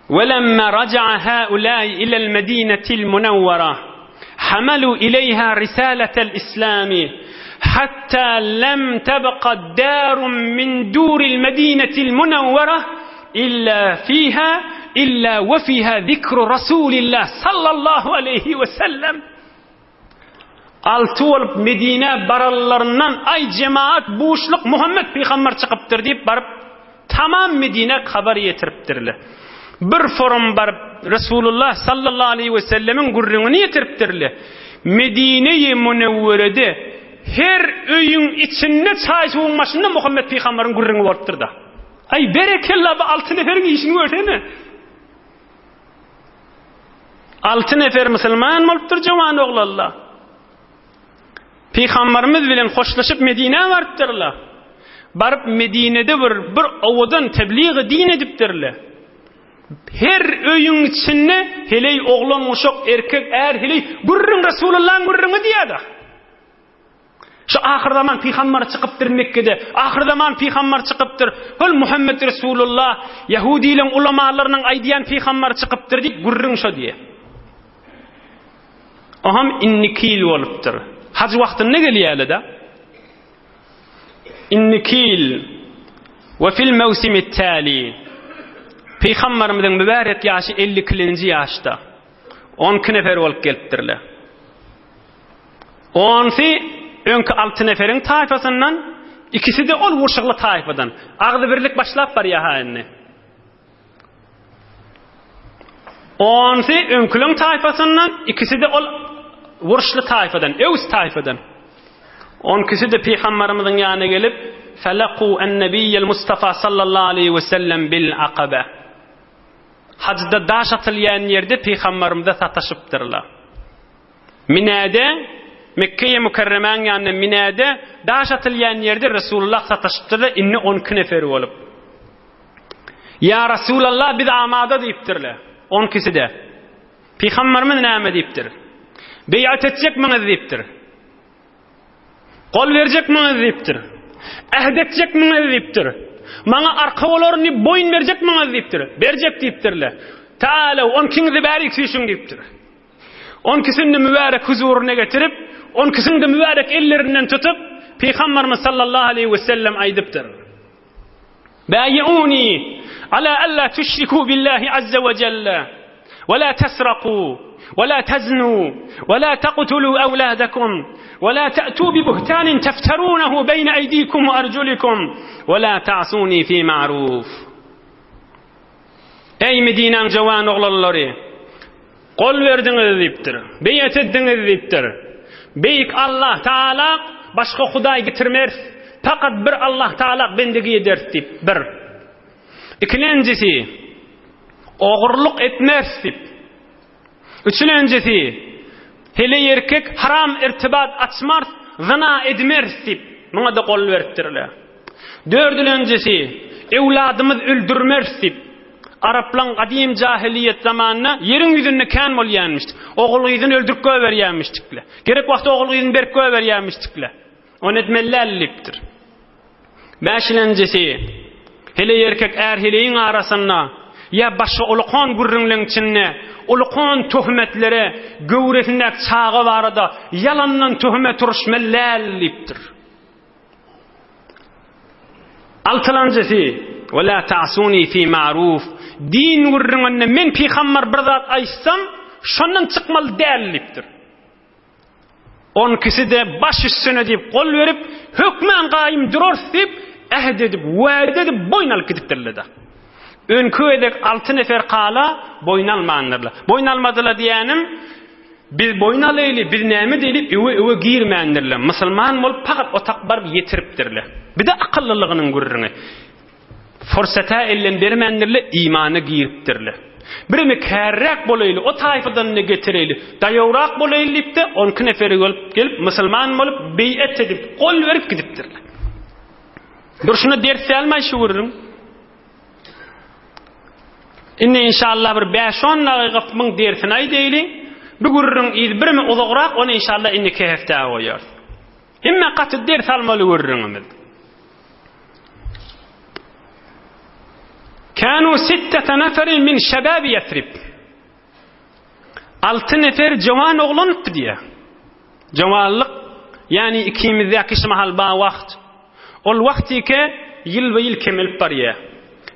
Welemma raja'a haulai ilel medinetil munawwara hamalu ileýha risaletel islami hatta lem tebqa darun min duril medinetil munawwara Illa fiha illa we fiha zikru Rasulillah sallallahu aleýhi we sellem. Alty bolup Medinä baranlaryndan aý jemaat buşluk Muhammet pygamber çykypdyr diýip baryp tamam Medinä habar ýetiripdirler. Bir forum baryp Resulullah sallallahu aleýhi we sellemiň gürrüňini ýetiripdirler. Medine-i Münewwerede her öýüň içinde çaý-suwuň başynda Muhammet pygamberiň gürrüňi bolupdyr-da. Aý berekella bu alty neferiň işini görsene. Alty nefer musulman bolupdyr jowan oglanlar. Pygamberimiz bilen hoşlaşyp Medinä barypdyrlar. Baryp Medinede bir bir owadan tebligy din edipdirler. Her öýüň içinde heleý oglan uşak erkek är heleý gürrüň Resulullahyň gürrüňi diýýär-de. Şu ahyrzaman pygambary çykypdyr Mekgede. Ahyrzaman pygambary çykypdyr. Hol Muhammet Resulullah ýahudileň ulamalarynyň aýdýan pygambary çykypdyr diýip gürrüň şo diýe. Oham indiki ýyl bolupdyr. Haj wagtynda gelýärler-de. Indiki ýyl we fil mewsimi tali. Pygamberimiziň mübärek ýaşy 52-nji ýaşda. 12 nefer bolup gelipdirler. Onsy öňki alty neferiň taýpasyndan, ikisi-de ol wurşygly taýpadan. Agzybirlik başlap barýar-ha indi. Onsy öňküleň taýpasyndan, ikisi-de ol wurşly taýpadan, öws taýpadan. Onkisi-de pygamberimiziň ýanyna gelip, Felaku en-nebiýel Mustafa sallallahu aleýhi we sellem bil Akabe. Hajda daş atylýan ýerde pygamberimize sataşypdyrlar. Minäde, Mekgeýe Mükerremäň ýanynda Minäde daş atylýan ýerde Resulullah sataşypdyr-da, indi on iki nefer bolup. Ýa Resulallah, biz amada diýipdirler. On ikisi-de. Pygamberimiz näme diýipdir? Beýat etjekmiňiz diýipdir. Gol berjekmiňiz diýipdir. Ähd etjekmiňiz diýipdir. Maňa arka bolaryn diýip boýun berjekmiňiz diýipdir. Berjek diýipdirler. Taalaw, on ikiňizi bärik süýşüň diýipdir. On ikisini mübärek huzuryna getirip, on ikisini-de mübärek ellerinden tutup, Pygamberimiz sallallahu aleýhi we sellem aýdypdyr. Bäýi'uni ala alla tüşriku billahi azza we jelle we la tesraku we la teznu we la taqtulu awladakum we la ta'tu bi buhtanin tefterunehu beýne eýdikum we arjulikum we la ta'suni fi ma'ruf. Eý Medinäň jawan oglanlary! Gol berdiňiz diýipdir. Beýat etdiňiz diýipdir. Beýik Allah Taala başga hudaý getirmeris. Fakat bir Allah Taala bendegi ederis diýip, bir. Ikilenjisi, ogurlyk etmeris diýip. Üçülenjisi, heleý erkek haram irtibat açmarys, zyna edmeris diýip, muňa-da gol beripdirler. Dördülenjisi, öwladymyz öldürmeris diýip. Araplaň gadym jahylyýet zamanynda ýeriň ýüzünde kän bolýanmyşdyk. Ogul-gyzyny öldürip goýberýänmişdikle. Gerek wagty ogul-gyzyny berip goýberýänmişdikle. Ony etmeli däl diýipdir. Bäşilenjisi, heleý erkek är-heleýiň arasynda ýa başga ulukan gürrüňleň içinde ulukan töhmetlere göwresindäki çaga barada ýalandan töhmet uruşmaly däl diýipdir. Altylanjysy, Ve la ta'suni fi ma'ruf. Din gürrüňinde men pygamber bir zat aýtsam, şondan çykmaly däl diýipdir. On ikisi-de baş üstüne diýip gol berip, hökmän gaýym durarys diýip, äht edip, wada edip boýun alyp gidipdirler-de. Öňki gezek alty nefer kala boýun almandyrlar. Boýun almadylar diýýänim, Biz boýun alaýly, biz näme diýeli, öwe-öwe girmändirler. Musulman bolup pakat otak baryp ýetiripdirler. Bir-de akyllylygynyň gürrüňi. Fursata elden bermändirler, imana giripdirler. Birimi kärräk bolaýly, o taýfadan-da getireýli, daýawrak bolaýly diýip-de, on iki neferi bolup gelip, musulman bolup, beýet edip, gol berip gidipdirler. Durşuna ders dälmi-aý şu gürrüň? Indi inşallah bir bäş-on dagyga muň dersini aýdaýly. Bu gürrüň yzy birmi uzagrak, ony inşallah indiki hepdä goýarys. Hemme gaty ders almaly gürrüňimiz. Kanu sittete neferin min şebabi Yesrib. Alty nefer jowan oglanypdy diýýär. Jowanlyk, ýagny ikimizdäki şu mahal ba wagt. Ol wagt ike ýylba-ýyl kemelip barýar.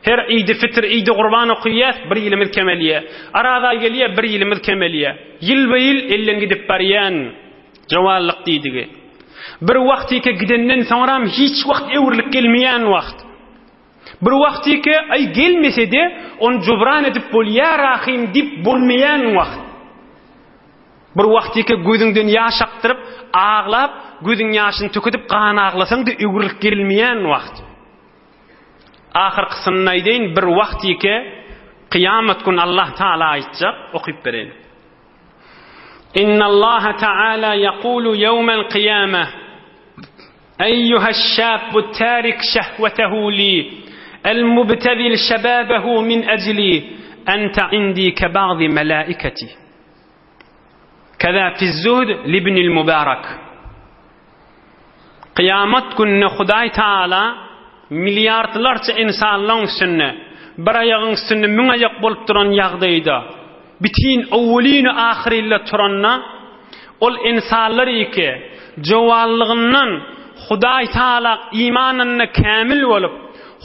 Her Idi Fitr, Idi Gurban okaýas, bir ýylymyz kemelýär. Araza gelýär, bir ýylymyz kemelýär. Ýylba-ýyl elden gidip barýan jowanlyk diýdigi. Bir wagt ike gidenden soňram hiç wagt öwrülip gelmeýän wagt. Bir wagt ike, aý gelmese-de, ony jubran edip bolýar ahym diýip bolmaýan wagt. Bir wagtyky gözüňden ýaş akdyryp, aglap, gözüň ýaşyny tüküdip gan aglasaň-da öwrülip gelmeýän wagt. Ahyrkysyny aýdaýyn, bir wagtyky kyýamat gün Allah Taala aýtjak, okyp bereýin. Innallaha Taala ýekulu ýewmel kyýame Eýýuheş-şäbbu tärik şehwetehu li, el-mubtezil şebabehu min ejli, ente indi ke bagzy melaiketi. Keza fiz-zuhd libnil Mubarak. Kyýamat gününe Hudaý Taala milliardlarça ynsanlaryň üstünde bir aýagyň üstünde müň aýak bolup duran ýagdaýda bitin owwelini ahyrynda turanda ol ynsanlar iki jowanlygyndan Hudaý Taala imanynda kämil bolup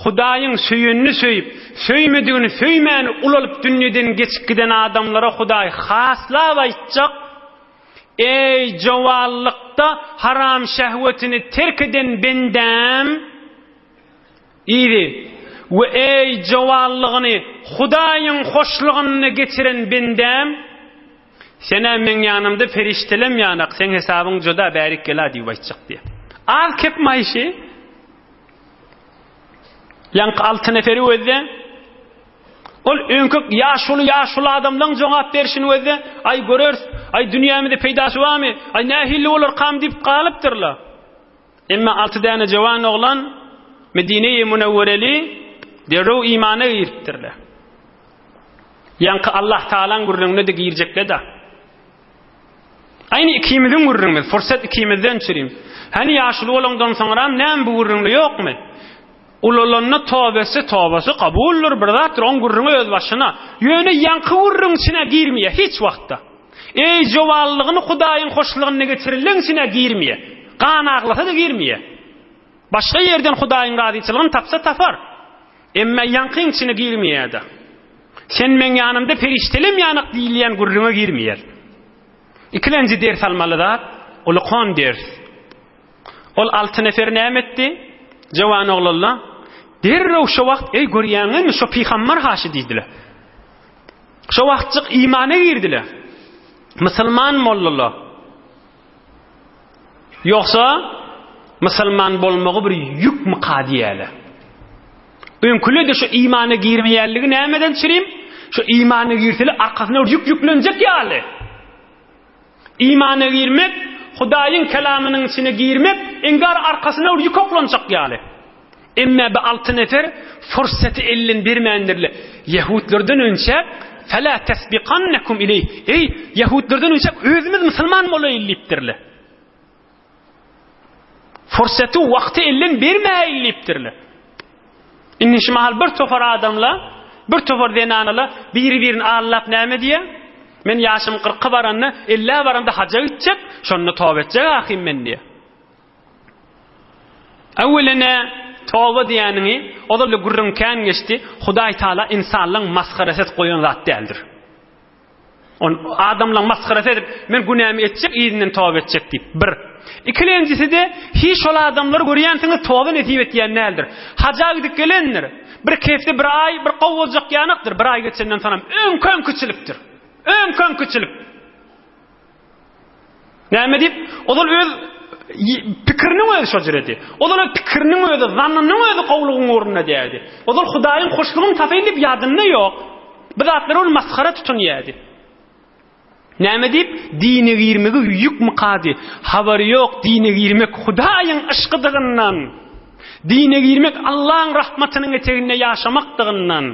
Hudaýyň söýenini söýüp, söýmedigini söýmän ulalyp dünýeden geçip giden adamlara Hudaý haslap aýtjak, Eý, jowanlykda haram şehwetini terk eden bendäm! Yzy, we eý, jowanlygyny Hudaýyň hoşlugynda geçiren bendäm! Sen-ä meň ýanymda perişdelem ýanak, seň hesabyň juda bärik gel-a diýip aýtjak diýýär. Az kepmaý şi. Ýaňky alty neferi gözle. Ol öňki ýaşuly ýaşuly adamlaň jogap berşini gözle. Aý göreris, aý dünýämizde peýdasy barmy, aý nähili bolarkam diýip galypdyrlar. Emma alty däne jowan oglan Medine-i Münewwereli derrew imana giripdirler. Ýaňky Allah Tagalaň gürrüňine-de girjekle-da. Aýny ikimiziň gürrüňimiz, fursat ikimizden çürim. Hany ýaşuly bolaňdan soňram näme bu gürrüňde ýokmy? Ulalanda tobesi, tobasy kabuldyr, bir zatdyr, oň gürrüňi öz başyna. Ýöne ýaňky gürrüň içine girmeýär hiç wagtda. Eý, jowallygyny Hudaýyň hoşlugynda geçirileň içine girmeýär. Gan aglasa-da girmeýär. Başga ýerden Hudaýyň razyçylygyny tapsa tapar. Emma ýaňkyň içine girmeýär-de. Sen meň ýanymda perişdelem ýanak diýilýän gürrüňe girmeýär. Ikilenji ders almaly zat, ulkan ders. Ol alty nefer näme etdi? Jowan oglanlar derrew şo wagt, Eý, görýäňizmi, şo pygambar haşy diýdiler. Şo wagtjyk imana girdiler. Musulman boldular. Ýogsa, musulman bolmagy bir ýükmyka diýýärler. Öňküle-de şu imana girmeýänligi nämeden çürim? Şu imana girseler arkasyna bir ýük ýüklenjek ýaly. Imana girmek, Hudaýyň kelamynyň içine girmek, engar arkasyna bir ýük oklanjak ýaly. Emme bu alty nefer fursaty elden bermändirler. Ýehudlardan önçäk, Fela tesbikannekum ileýh. Eý, ýehudlardan önçäk özümiz musulman bolaýyl diýipdirler. Fursaty, wagty elden bermäýil diýipdirler. Indi şu mahal bir topar adamlar, bir topar zenanalar biri-birini aldap näme diýýär? Men ýaşym kyrka baranda, ellä baranda haja gitjek, şonda toba etjek ahym men diýýär. Öwwelene toba diýeniňi, ozal-da gürrüň kän geçdi, Hudaý Taala ynsanlaň masgarasy edip goýan zat däldir. On adamlaň masgarasy edip, men günämi etjek, yzyndan toba etjek diýip, bir. Ikilenjisi-de, hiç şol adamlary görýänsiňiz toba nesip etýän däldir. Haja gidip gelendir. Bir hepde, bir aý, bir gowy boljak ýanakdyr, bir aý geçenden soňam öňki-öňküçilikdir. Öňki-öňküçilik. Näme diýip? Ozal öz pikiriniň özi şo jüredi. Ozal öz pikiriniň özi, zannynyň özi gowulygyň ugrunda däldi. Ozal Hudaýyň hoşlugyny tapaýyn diýip ýadynda ýok. Bu zatlary ol masgara tutunýardy. Näme diýip? Dine girmegi ýükmykady. Habary ýok, dine girmek Hudaýyň yşkydygyndan. Dine girmek Allaň rahmatynyň eteginde ýaşamakdygyndan.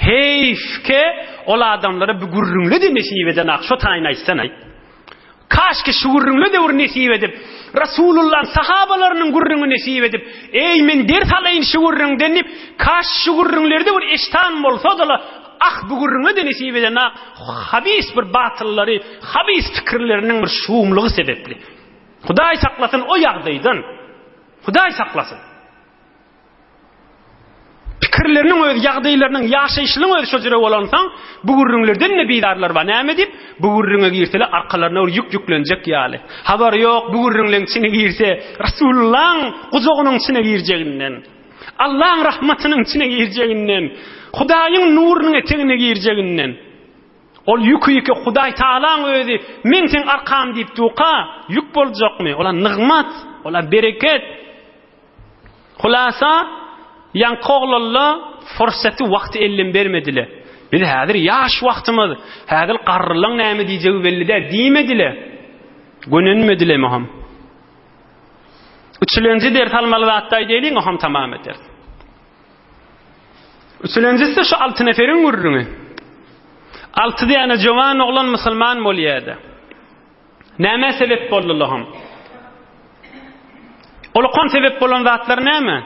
Heýf-ke, ol adamlara bu gürrüňle-de nesip edenak, şo taýyny aýtsana-aý. Kaşki şu gürrüňle-de bir nesip edip, Resulullaň sahabalarynyň gürrüňi nesip edip, eý, men ders alaýyn şu gürrüňden diýip, kaş şu gürrüňleri-de bir eşdan bolsa-da-la, ah, bu gürrüňe-de nesip edenak, habis bir batyllary, habis pikirleriniň bir şumlugy sebepli. Hudaý saklasyn o ýagdaýdan. Hudaý saklasyn. Pikirleriniň özi, ýagdaýlarynyň, ýaşaýşynyň özi şo jüre bolansoň, bu gürrüňlerden-de bizarlar bar. Näme diýip, bu gürrüňe girseler, arkalaryna bir ýük ýüklenjek ýaly. Habary ýok, bu gürrüňleň içine girse, Resulullaň gujagynyň içine girjeginden, Allaň rahmatynyň içine girjeginden, Hudaýyň nurunyň etegine girjeginden. Ol ýüki ýeke Hudaý Tagalaň özi, Men seň arkam diýip durka, ýük boljakmy? Ol-a nygmat, ol-a bereket. Hulasa, ýaňky oglanla fursaty wagty elden bermedile. Biz häzir ýaş wagtymyz, häzir garrylaň näme diýjegi belli däl diýmedile. Gönenmedile muham. Üçülenji ders almaly zatda aýdaýlyň, oham tamam ederis. Üçülenjisi şu alty neferiň gürrüňi. Alty däne jowan oglan musulman bolýardy. Nämä sebep boldular? Ulukan sebep bolan zatlar näme?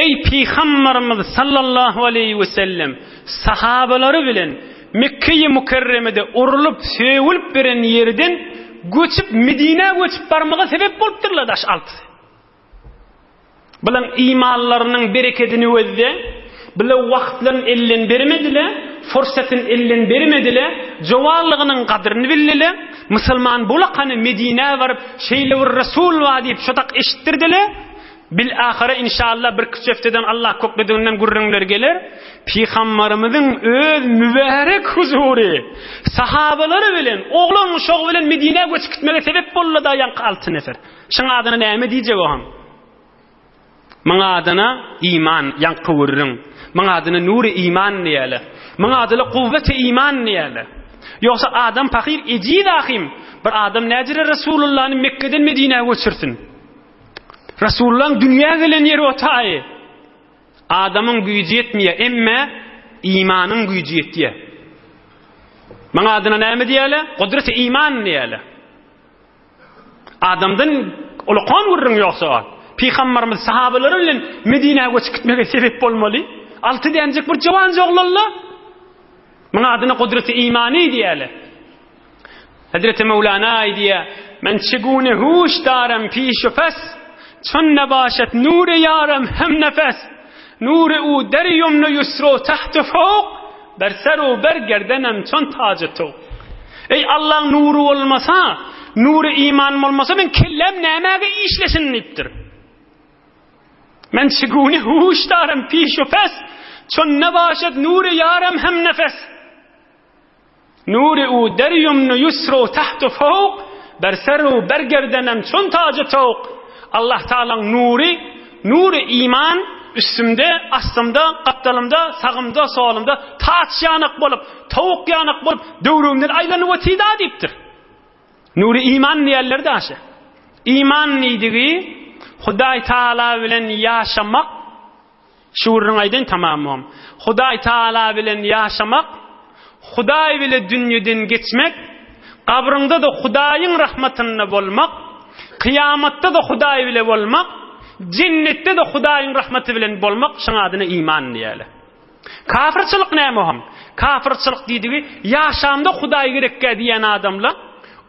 Eý Pygambarymyz sallallahu aleýhi we sellem sahabalary bilen Mekge-i Mükerremede urulyp, sögülip beren ýerden göçüp Medinä göçüp barmaga sebep bolupdyrlar daş altysy. Bulaň imanlarynyň berekedini gözle, bula wagtlaryny elden bermedile, fursatyny elden bermedile, jowanlygynyň gadryny bildile, musulman bolakany Medinä baryp şeýle bir Resul bar diýip şo tak eşitdirdile, bil ahyra inşallah bir küç hefteden Allah köklediginden gürrüňler geler, Pygambarymyzyň öz mübärek huzury, sahabalary bilen, oglan uşagy bilen Medinä göçüp gitmege sebep boldy-da ýaňky alty nefer. Şuň adyna näme diýjek ogam? Muň adyna iman, ýaňky gürrüň. Muň adyna nury iman diýerler. Muň adyna kuwweti iman diýerler. Ýogsa adam pahyr ejiz ahym. Bir adam näjere Resulullany Mekgeden Medinä göçürsin? Resulullaň dünýä gelen ýeri o taýy. Adamyň güýji ýetmeýär, emme. Imanyň güýji ýetýär. Muň adyna näme diýýärler? Gudreti iman diýýärler. Adamdan ulakan gürrüň ýoksa ol. Pygamberimiz sahabalary bilen Medinä göçüp gitmege sebep bolmaly. Alty dänjik bir jowanja oglanla. Muň adyna gudreti imany diýýärler. Hezreti Mewlana aýdýar, Men çigune huş darem piş-u pes, Çün nebaşet nuri ýarem hem nefes, Nuri u der ýumnu ýusru taht-u fowk, Ber ser u ber gerdenem çün taji towk. Eý Allaň nury bolmasa, nury iman bolmasa meň kelläm nämäge işlesin diýipdir. Men çigune huş darem piş-u pes, Çün nebaşet nuri ýarem hem nefes. Nury u der ýumnu ýusru tahtu fowk, Ber ser u ber gerdenem çün taji towk. Allah Tagalaň nury, nury iman üstümde, astymda, gapdalymda, sagymda, solumda taç ýanak bolup, towuk ýanak bolup döwrügimden aýlanyp otyda diýipdir. Nury iman diýerler daşy. Iman diýdigi Hudaý Tagala bilen ýaşamak, Şu gürrüňi aýdaýyn tamamam. Hudaý Tagala bilen ýaşamak, Hudaý bile dünýeden geçmek, gabryňda-da Hudaýyň rahmatynda bolmak, kyýamatda-da Hudaý bile bolmak, jennetde-de Hudaýyň rahmaty bilen bolmak, şuň adyna iman diýýärler. Kafyrçylyk näme ohm? Kafyrçylyk diýdigi, ýaşamda Hudaý gerekkä diýen adamlar,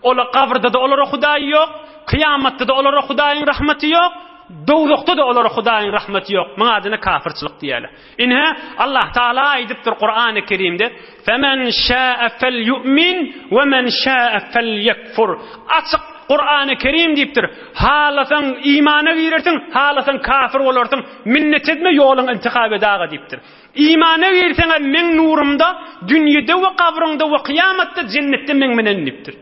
ola gabyrda-da olara Hudaý ýok, kyýamatda-da olara Hudaýyň rahmaty ýok, Dowzahda-da olara Hudaýyň rahmaty ýok. Muň adyna kafyrçylyk diýýärler. Ine, Allah Taala aýdypdyr Kurany Kerimde, Femen şäe felýu'min we men şäe felyekfur. Açyk Kurany Kerim diýipdir. Halasaň imana girersiň, halasaň kafir bolarsyň. Minnet etme, ýoluňy intihap et aga diýipdir. Imana girseňem meň nurumda, dünýede we gabryňda we kyýamatda jennetde meň menen diýipdir.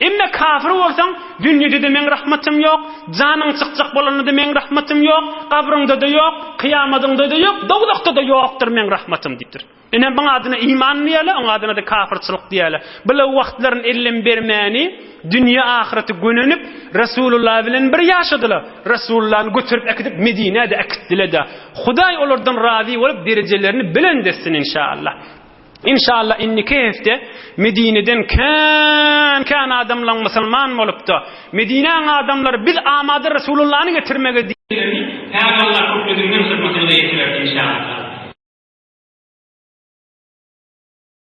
Emme kafir bolsaň, dünýede-de meň rahmatym ýok, janyň çykjak bolanda-da meň rahmatym ýok, gabryňda-da ýok, kyýamadyňda-da ýok, dowzahda-da ýokdur meň rahmatym diýipdir. Ine, muň adyna iman diýerler, oň adyna-da kafirçilik diýerler. Bular wagtlaryny elden bermäni, dünýe-ahyreti gönenip, Resulullah bilen bir ýaşadylar. Resulullany göterip äkidip Medinä-de äkitdiler-de. Hudaý olardan razy bolup, derejelerini belent etsin inşallah. Inşallah indiki hepde Medineden kän kän adamlaň musulman bolupda Medinäň adamlary biz amada Resulullany getirmege diýenlerini Täze Allah köplediginden hyzmatyňyza ýetirer inşallah.